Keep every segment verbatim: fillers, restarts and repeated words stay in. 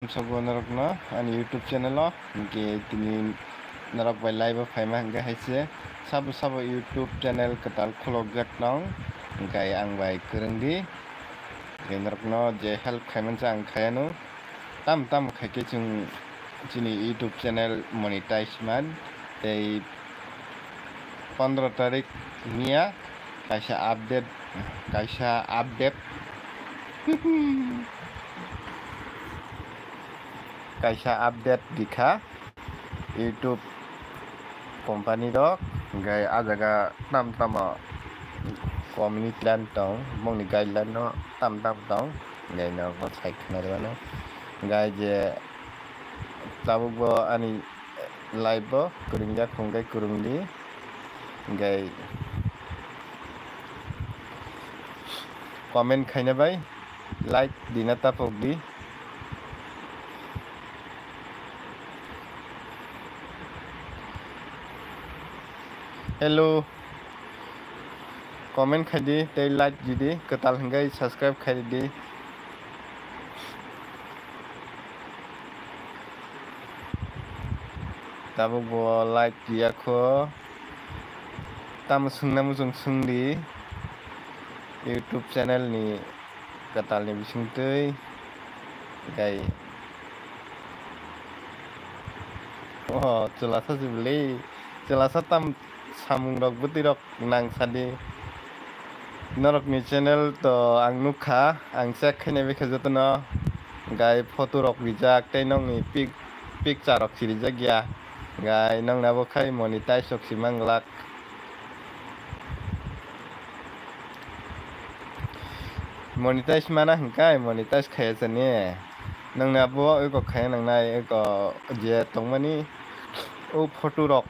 Sabo norokno ani YouTube channel o, hinkhe tini norok bai live o phaima hinkhe hai se sabo sabo YouTube channel kwtal khulokjak tong, hinkhe ang bai kwrwng di. Hinkhe norokno je help khaimani cha ang khaiya no. Tam tam khaikhe chwng chini YouTube channel monetize man tei pondro tarik miya kaisa update, kaisa update, kaisa update dikha YouTube company rok, hinkhe ah jaga tam tamo community line tong, bongni guideline no tam tam tong, hinkhe norokno sai khna rwmano, hinkhe je tabuk bo ani live bo kwrwngjak hwnkhe kwrwng di, hinkhe comment khaina bai like dina tapok di. Hello, comment khai di tei like di di, kwtal hwnkhe subscribe khai di. Tabuk bo like ya kho. Tamo swngna muchung swng di YouTube channel ni kwtal ni bisingtwi. Gai. Oh, chwla sa si bwlwi. Chwla sa tam samung rok bwtwi rok nang sadi. Norokni channel to ang nukha, ang check khaina bikha jotono gai photo rok rijak tei nokni pic-, picture rok si rijak ya. Gai nokni abo khai monetize rok si manglak. Monetize mana hwnkhe monetize khaiya chani. Nokni abo eko khaiya nangnai, eko je tongmani o photo rok.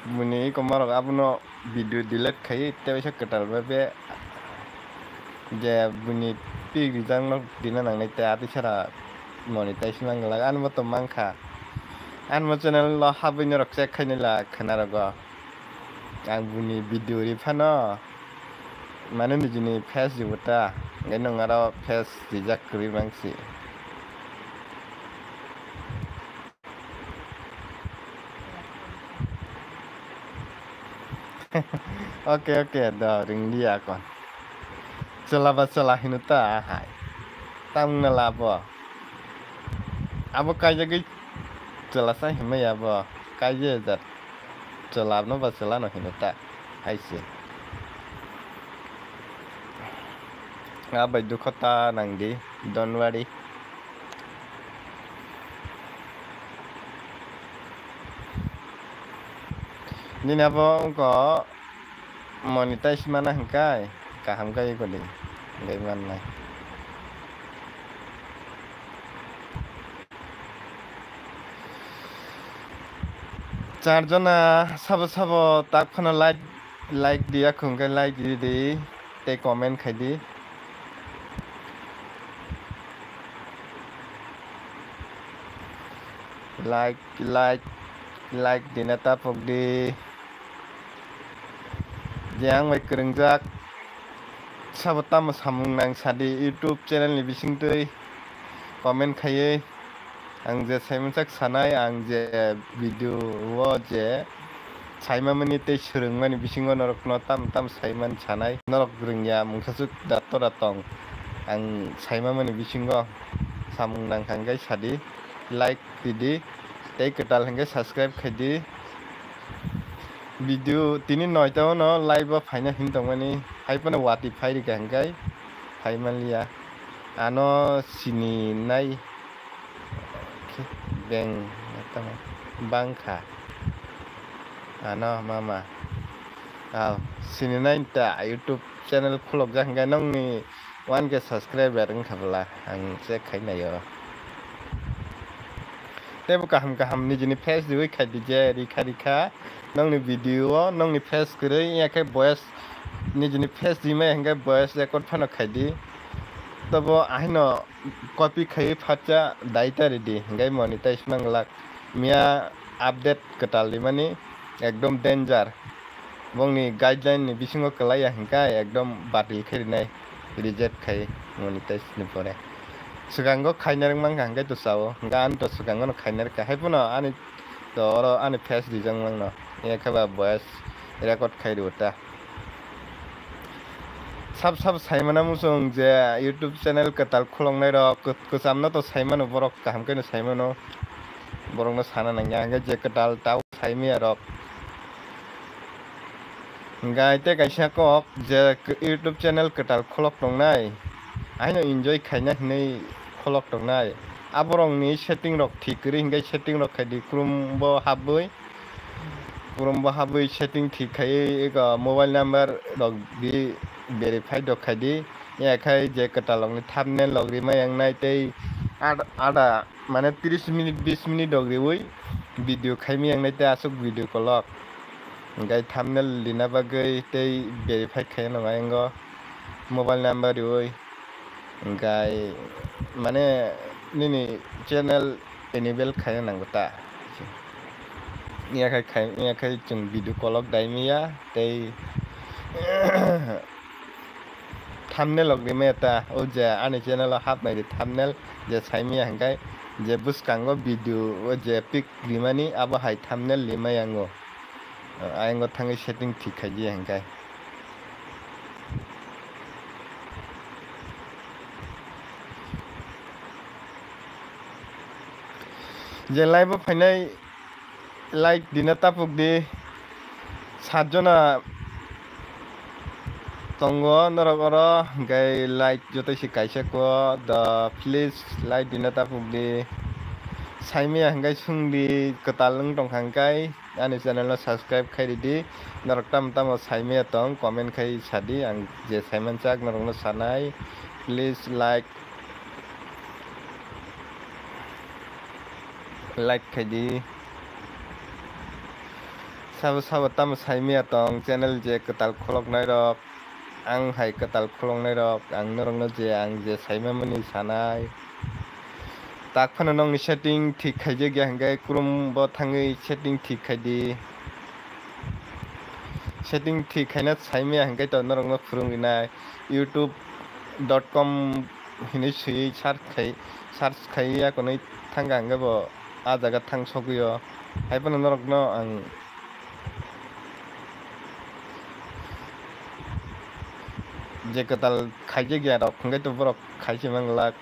Bini eko marok abono video delete khai tei waisa kwtal bai be je bini pic rijak no dina nangnai tei atwi sara monetize manglak. Ani bo to mankha, ani bo channel o habwi norok check khainai la khwna rogo. Ang bini video ri phano mane nijini face ribo ta, hwnkhe nwng aro face rijak kwrwi mangsi. Oke, oke, do, ringdi akon. Chwla ba chwla hino ta ahai. Tamna labo. Abo kaijagwi chwla sa himai abo. Kaijak jat. Chwla no ba chwla no hino ta. Hai se. Abai dukho ta nangdi. Don't worry. Nini abo wngkha monetize mana hwnkhe kaham khe eko di, hwnkhe mannai. Char jona sabo sabo tak phano like, like diya khwngkhe like di di tei comment khai di. Like, like, like dina tapok di. Je ang bai kwrwngjak sabo tamo samung nang sadi YouTube channel ni bisingtwi comment khaiwi. Ang je saimansak sanai, ang je video o je saimamani tei swrwngmani bisingo norokno tam tam saiman sanai. Norok rwngya mungsaswk da tora tong. Ang saimamani bisingo samung nangkha hwnkhe sadi, like ridi tei kwtal hwnkhe subscribe khaidi. Video tini noita o no live o phaina hin tongmani, hai phano watwi phai rikha hwnkhe phai manliya. Ano sini nai. Beng, tamo bangkha. Ano mama. Aw, sini nai ta YouTube channel khulokjak hwnkhe nokni one K subscriber wngkha bwla, ang check khai naio. Teibo kaham kaham nijini face riwi khai di je, rikha rikha. Nokni video o nokni face kwrwi, yakhe voice nijini face rimai hwnkhe voice record phano khai di. Tobo ahino copy khaiwi phatsa daita ridi, hwnkhe monetize manglak. Miya update kwtal rimani ekdom danger. Bongni guideline ni bisingo kwlaiya hwnkhe ekdom batil khe rinai, reject khai monetize ni pore. swkango khaina rwk mankha, hwnkhe to chao. Hwnkhe ani to swkango no khaina rwkha. Haiphano ani to oro ani face rijak mangno. Yakhe ba voice record khai rw ta. Sab sab saimano muchung je YouTube channel kwtal khuloknai rok, kw-, kwchamno to saimano borok, kaham khe no saimano. Borokno sana nangya, hwnkhe je kwtal tao saimaya rok. Hwnkhe tei kaisa kok je k-, YouTube channel kwtal khulok tongnai, aino enjoy khaina hinwi khulok tongnai. Aborokni setting rok thik kwrwi hwnkhe setting rok khaidi, Chrome bo habwi, Chrome bo habwi setting thik khaiwi eko mobile number rok bi verify rok khaidi. Yakhai je kwtal rokni thumbnail rok rima yangnai tei ad-, ada mane tris minute, bis minute rok riwi video khaimaya wngnai tei aswk video kolok. Hwnkhe thumbnail rina bagwi tei verify khaina nango mobile number riwi. Hwnkhe mane nini channel enable khaina nango ta. Yakhai khai, yakhai chwng video kolok daimaya tei thumbnail rok rimaya ta, o je ani channel o hapnai di thumbnail je saimaya hwnkhe je bwskango video o je pic rimani abo hai thumbnail rimaya wngo. Ayang o thangwi setting thik khai di hwnkhe. Je live o phainai like dina tapuk di. Sat jona tongo norok oro, hwnkhe like joto se kaisa kho, the please like dina tapuk di. Saimaya hwnkhe sung di, kwtal wng tongkha hwnkhe ani channel no subscribe khai ridi. Norok tamo tamo saimaya tong comment khai sadi, ang je saimanchak norokno sanai. Please like like khai di. Sabo sabo tamo saimaya tong channel je kwtal khuloknai rok, ang hai kwtal khuloknai rok, ang norokno je ang je saimamani sanai. Tak phano nokni setting thik khaijak ya hwnkhe Chrome bo thangwi setting thik khai di. Setting thik khaina saimaya hwnkhe to norokno phwrwng rinai youtube dot com hinwi swiwi search khai, search khai ya konwi thangkha hwnkhe bo ah jaga thang sogwi o. Hai phano norokno ang je kwtal khaijak ya rok hwnkhe to borok khai se man glak,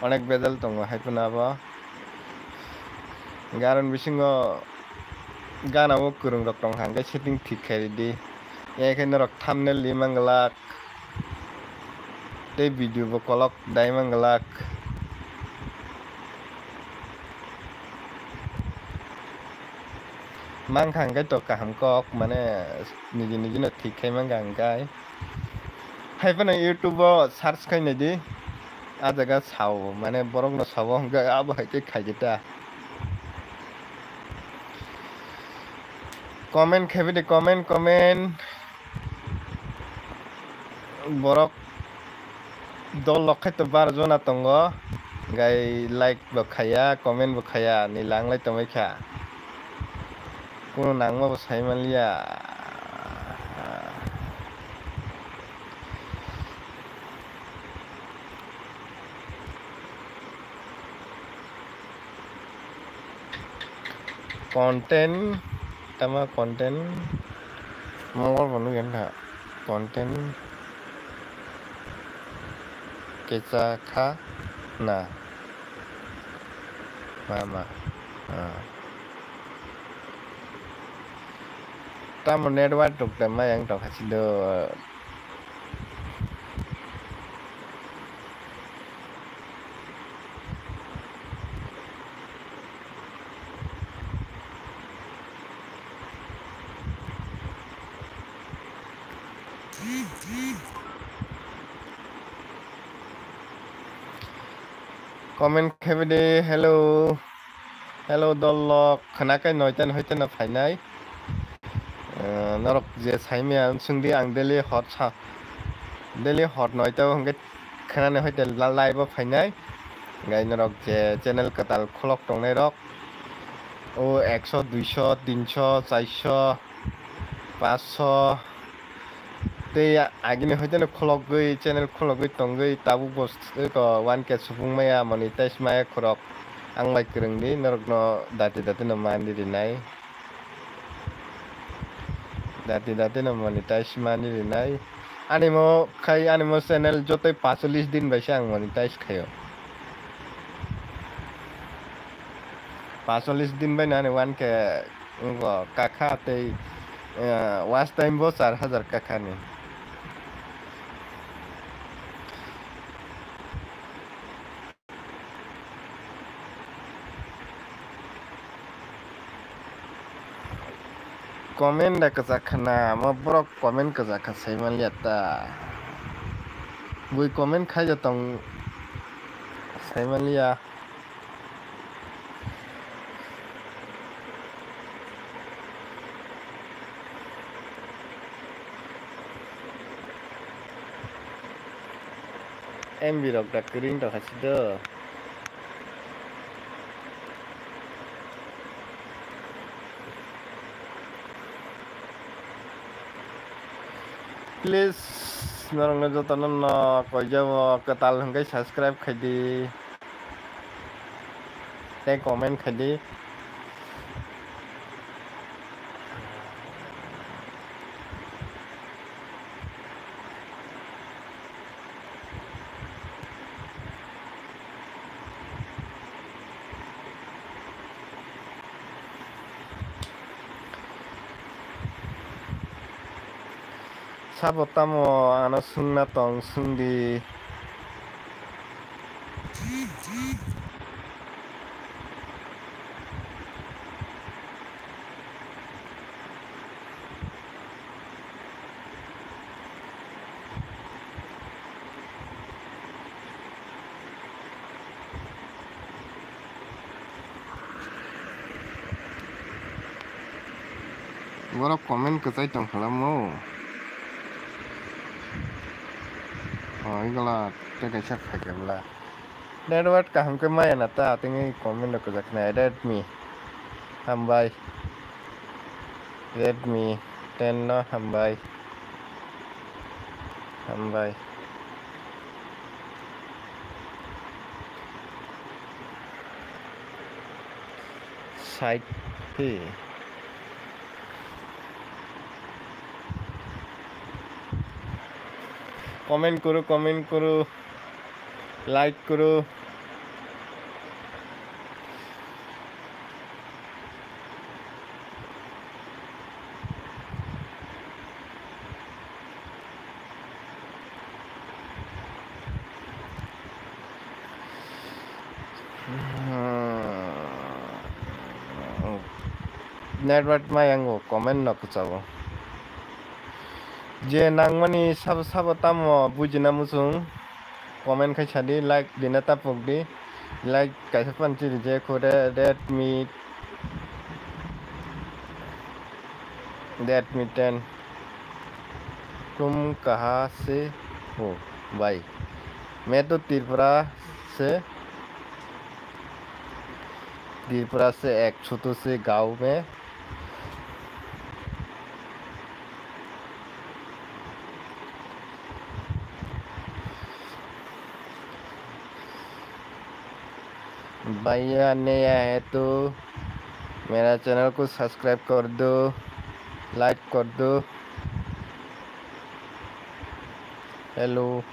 onek bejal tongo hai phano abo. Hwnkhe aroni bisingo gana o kwrwng rok tongkha hwnkhe setting thik khai ridi, ya khe norok thumbnail ri man glak. Tei video bo kolok dai man glak. Mankha hwnkhe to kaham kok, mane niji niji no thik khai mankha hwnkhe. Hai phano youtube o search khai nai di, ah jaga sao, mane borok no sao hwnkhe abo hai khe khai di ta. Comment khai di, comment, comment. Borok dol lok khai to bar jona tongo, gai like bo khaiya, comment bo khaiya, ni lang lai tongwi kha. Kuno nangma bo sai manliya. Content, tama content, mongol bo nugwi kha, content kecha kha na, ma, ma, ah. Tamo network tok tama yang tongkha si do. Comment khaibidi, hello. Hello, dol lok, khwnakhai noita ni hoite no phainai. Eh, norok je saimaya, swngdi ang daily hor sa, daily hor noita o hwnkhe khwnani hoite la-, live o phainai. Gai norok je channel kwtal khulok tongnai rok, o ekso, duiso, tinso, charso, panchso, Tei agini hoiteno khologwi, channel khologwi tongwi tabuk bo s-, eko one K supung maya, monetize maya khorok. Ang bai kwrwng di, norokno dati dati no mani rinai. Dati dati no monetize mani rinai. Ani mo khai, ani mo channel jotoi pacholis din bai se ang monetize khaio. Pacholis din bai no ani one K wngkha tei, eh, watch time bo char hajar kakhani. Comment da kwchak khna, mo borok comment kwchak kha sai manliya ta. Bui comment khai da tong sai manliya. M B rok da kwrwng tongkha si do. Please, norokno jotono no koijabo kwtal hwnkhe subscribe khaidi. Tei comment khaidi. Sabo tamo ano swngna tong swngdi. Borok comment kwchai tong khlamo. O, igala tei kaisa phaikha bwla. Network kaham khe maya na ta, tini comment rok kwchak khna, Redmi. Hambai. Redmi ten no hambai. Hambai. Side phi. Comment kuru, comment kuru, like kuru. Network ma yango comment no kwchao. Je nangmani sabo sabo tamo bujina muchung comment khai sadi, like dina tapuk di, like kaisa panchi rije kore Redmi Redmi ten. तुम कहाँ से हो भाई? मैं तो त्रिपुरा से, त्रिपुरा से एक छोटू से गांव में। भैया नया है तो मेरा चैनल को सब्सक्राइब कर दो, लाइक कर दो। हेलो।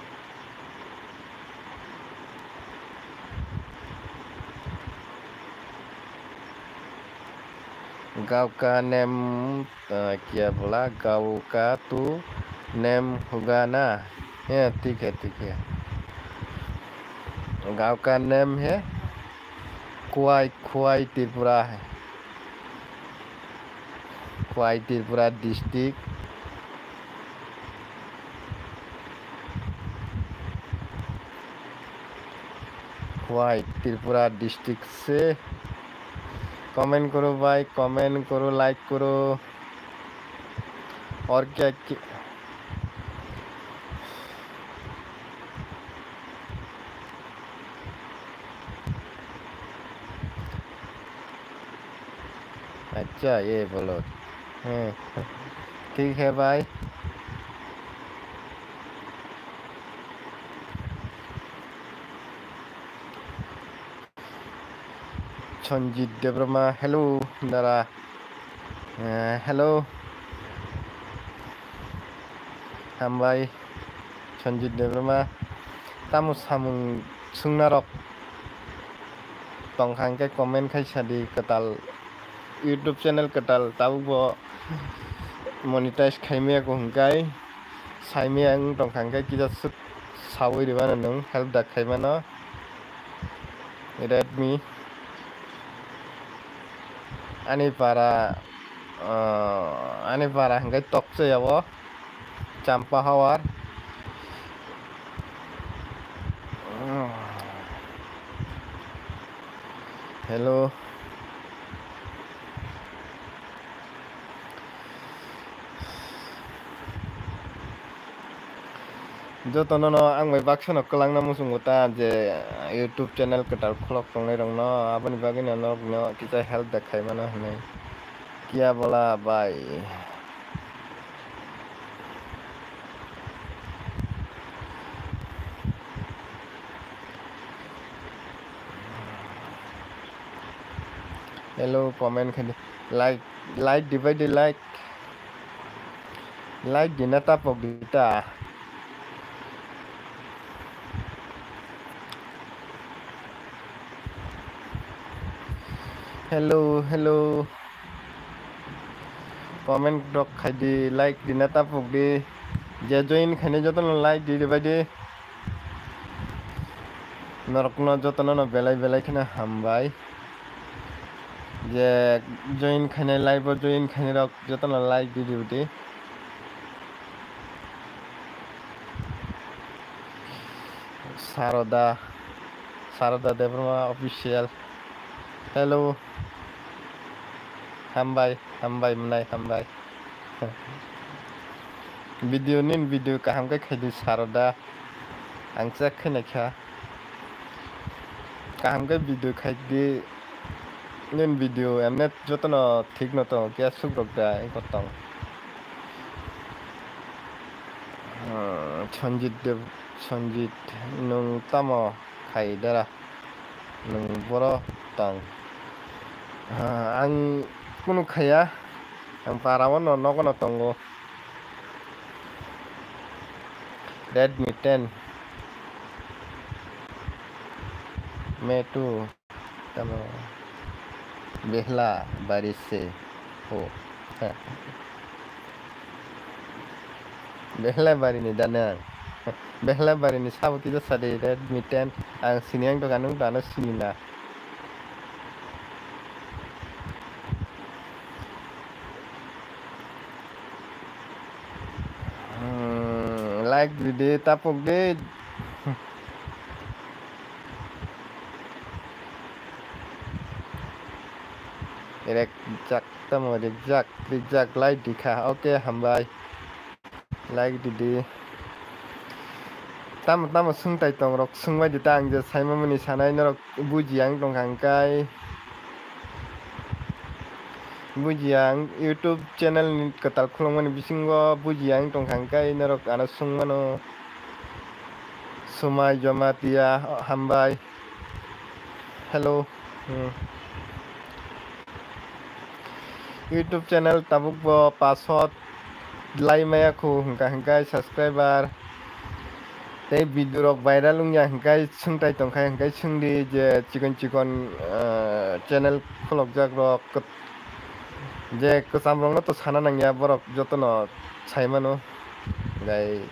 गाँव का नेम, अ, क्या बोला? गाँव का तू नेम होगा ना? हाँ, ठीक है, ठीक है। गाँव का नेम है क्वाई, क्वाई त्रिपुरा है। Khwai Tripura district. Khwai Tripura district se. Comment koro bhai, comment koro, like koro. Aur kya ki-, अच्छा, ये बोलो। हाँ, ठीक है भाई। Sanjit Debbarma, hello, dara. Eh, hello. Hambai, Sanjit Debbarma. Tamo samung swngnarok tongkha hwnkhe comment khai sadi kwtal. YouTube channel kwtal tabukbo monetize khaimaya ko hwnkhe. Saimaya wng tongkha hwnkhe kisa swk sawi rwmano nwng help da khaimano. Redmi. Ani para, ah, ani para hwnkhe Tokchai abo. Champa Hawar. Hello. Jotono no ang bai baksa no kwlangna muchungo ta je YouTube channel kwtal khulok tongnai rok no, aboni bagwi no norok no kisa help da khaimano hinwi. Kiya bola bai. Hello, comment khai di. Like, like dibai di, like. Like dina tapok di ta. Hello, hello. Comment rok khai di, like dina tapok di. Je join khainai jotono like di, dibai di. Norokno jotono no belai belai kheno hambai. Je join khainai, live o join khainai rok jotono like di, di, di. Saroda, Saroda Debbarma official. Hello. Hambai, hambai mwnai, hambai. Video nin video kaham khe khaidi Saroda. Ang check khainai kha. Kaham khe video khaidi. Nin video emne jotono thik no tongo, kya suk rok da, eko tong. Hmm, Sanjit Dev, Sanjit, nwng tamo khai dara? Nwng boro tong. Ah, ang kunu khaya, ang para o no, nogo no tongo. Redmi ten. Me too. Tamo behla bari se ho. Behla bari ni dana. Behla bari ni sabo kisa sadi Redmi ten. Ang sini ang dokan nung dana sini na. Hmm, like di de, tapok de. Rek jak tamo, rek jak, rek jak, like di kha. Oke, hambai. Like di di. Tamo tamo swngtai tong rok, swngbai di ta, ang je saimamani sanai norok buji ang tongkha hwnkhe. Bujiya ang YouTube channel ni kwtal khulukmani bisingo bujiya ang tongkha hwnkhe norok ano swngmano. Sumai Jamatia, hambai. Hello. Hmm. YouTube channel tabuk bo pasot lai maya khu hwnkha hwnkhe subscriber. Tei video rok viral wngya hwnkhe swngtai tongkha hwnkhe swngdi je chikon chikon, eh, channel khulokjak rok kwt-, je kwcham rokno to sana nangya borok jotono saimano. Gai